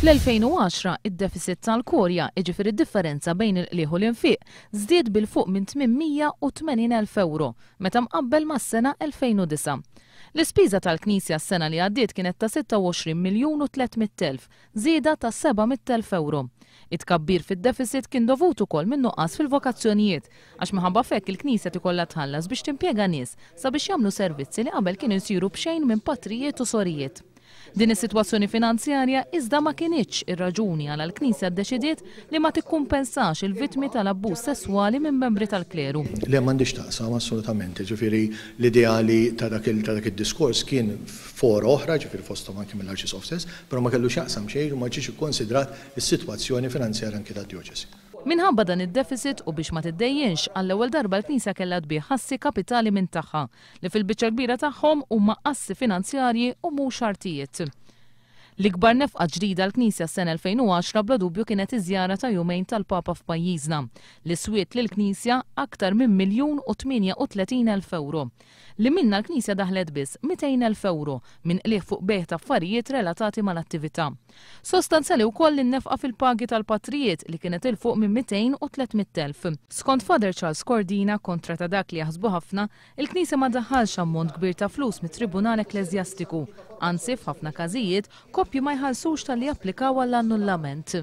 Fl-2010, id-deficit tal-Kurja, jiġifieri d-differenza bejn il-qligħ u l-infiq, żdied bil fuq minn 880,000 ewro meta mqabbel mas-sena 2009. L-ispiża tal-Knisja s-sena li għaddiet kienet ta' 26 miljun u 300 elf, żieda ta' 700,000 ewro. It-tkabbir fid-deficit kien dovut ukoll min-nuqqas fil-vokazzjonijiet, għax minħabba f'hekk il-Knisja tikollha tħallas biex timpjega nies sabiex jagħmlu servizzi li qabel kienu jsiru b'xejn minn patrijiet u sorijiet. Din is-sitwazzjoni finanzjarja iżda ma kinitx ir-raġuni għala l-Knisja ddeċidiet li ma tikkumpensax il-vittmi tal-abbuż sesswali minn membri tal-kleru. Le, m'għandhiex x'taqsam assolutament. Jiġifieri l-ideali ta' dak ta' dak id-diskors kien f'fora oħra, jiġifieri fosthom anki mill-Arċisqof stess, però ma kellu x'jaqsam xejn u ma ġiex ikkonsidrat is-sitwazzjoni finanzjarja anki tad-djoċesi. Minħabba dan id-deficit u biex ma tiddejjinx, għall-ewwel darba l-Knisja kellha tbigħ assi kapitali minn tagħha, li fil-biċċa l-kbira tagħhom huma assi finanzjarji u mhux artijiet. L-ikbar nefqa ġdida għall-Knisja s-sena 2010 bla dubju kienet iż-żjara ta' jumejn tal-Papa f'pajjiżna, li swiet lill-Knisja aktar minn 1,038,000 ewro, li minnha l-Knisja daħlet biss 200,000 ewro minn qligħ fuq bejgħ ta' affarijiet relatati mal-attività. Sostanzjali wkoll in-nefqa fil-pagi tal-patrijiet li kienet 'il fuq minn 200 u 300,000. Skont Father Charles Cordina, kontra ta' dak li jaħsbu ħafna, il-Knisja ma ddaħħalx ammont kbir ta' flus mit-Tribunal Ekkleżjastiku. Anzi, f'ħafna każijiet, koppji ma jħallsux talli japplikaw għall-annullament.